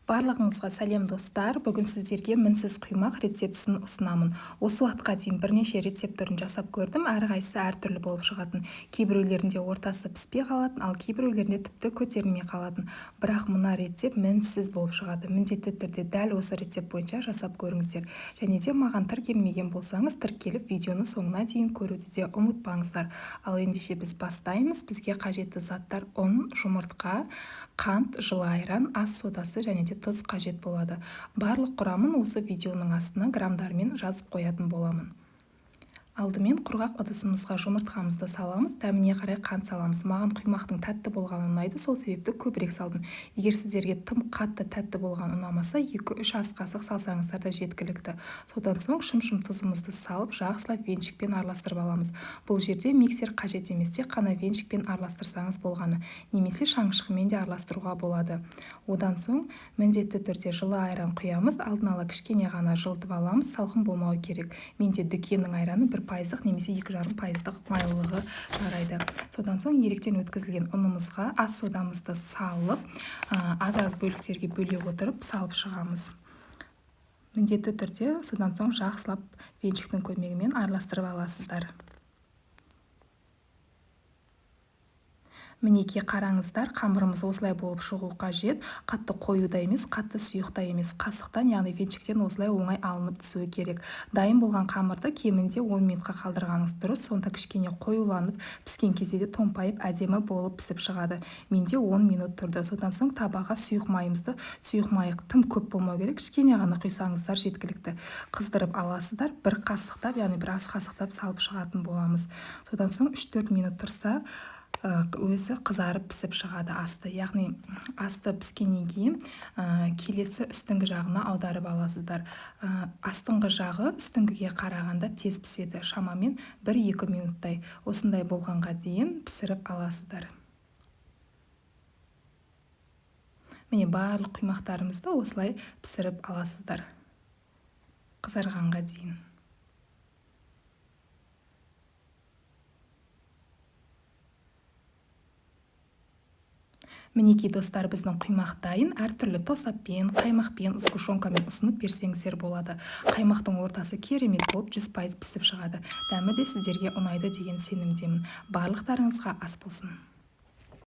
Барлығыңызға сәлем, достар! Бүгін сіздерге мінсіз құймақ рецептісін ұсынамын. Осы уақытқа дейін бірнеше рецепт түрін жасап көрдім. Әрқайсысы әртүрлі болып шығатын. Кейбіреулерінде ортасы піспей қалатын, ал кейбіреулерінде тіпті көтерілмей қалатын. Бірақ мына рецепт мінсіз болып шығады. Міндетті түрде дәл осы рецепт бойынша жасап көріңіздер. Және де маған тіркелмеген болсаңыз, тіркеліп, видеоны соңына дейін көруді де ұмытпаңыздар. Ал ендеше біз бастаймыз. Бізге қажетті заттар: ұн, жұмыртқа, қант, жылы айран, ас содасы және де тұз қажет болады. Барлық құрамын осы видеоның астына граммдармен жазып қоятын боламын. Алдымен құрғақ ыдысымызға жұмыртқамызды саламыз, дәміне қарай қант саламыз. Маған құймақтың тәтті болғаны ұнайды, сол себепті көбірек салдым. Егер сіздерге тым қатты тәтті болған ұнамаса, 2-3 ас қасық салсаңыздар да жеткілікті. Содан соң шым-шым тұзымызды салып, жақсылап венчикпен араластырып аламыз. Бұл жерде миксер қажет емес, тек қана венчикпен араластырсаңыз болғаны, немесе шаңшығымен де араластыруға болады. Одан соң міндетті түрде жылы айран құямыз, алдын ала кішкене ғана жылытып аламыз, салқын болмауы керек. Менде дүкеннің айраны 1%-лық немесе 2,5%-лық майлылығы жарайды. Содан соң електен өткізілген ұнымызға ас содамызды салып, аз-аз бөліктерге бөле отырып салып шығамыз. Міндетті түрде содан соң жақсылап венчиктің көмегімен араластырып аласыздар. Мінекей, қараңыздар, қамырымыз осылай болып шығу қажет. Қатты қою да емес, қатты сұйық та емес. Қасықтан, яғни венчиктен осылай оңай алынып түсуі керек. Дайын болған қамырды кемінде 10 минутқа қалдырғаныңыз дұрыс. Сонда кішкене қоюланып, піскен кезде де томпайып, әдемі болып пісіп шығады. Менде 10 минут тұрды. Содан соң табаға сұйық майымызды, сұйық майы тым көп болмау керек, кішкене ғана құйсаңыздар жеткілікті. Қыздырып аласыздар, бір қасықтап, яғни бір ас қасықтап салып шығатын боламыз. Содан соң 3-4 минут тұрса, өзі қызарып пісіп шығады асты. Яғни асты піскеннен кейін келесі үстіңгі жағына аударып аласыздар. Астыңғы жағы үстіңгіге қарағанда тез піседі, шамамен 1-2 минуттай. Осындай болғанға дейін пісіріп аласыздар. Міне, барлық құймақтарымызды осылай пісіріп аласыздар қызарғанға дейін. Мінекей, достар, біздің құймақ дайын. Әртүрлі тосаппен, қаймақпен, сгущенкамен ұсынып берсеңіздер болады. Қаймақтың ортасы керемет болып 100% пісіп шығады. Дәмі де сіздерге ұнайды деген сенімдемін. Барлықтарыңызға ас болсын.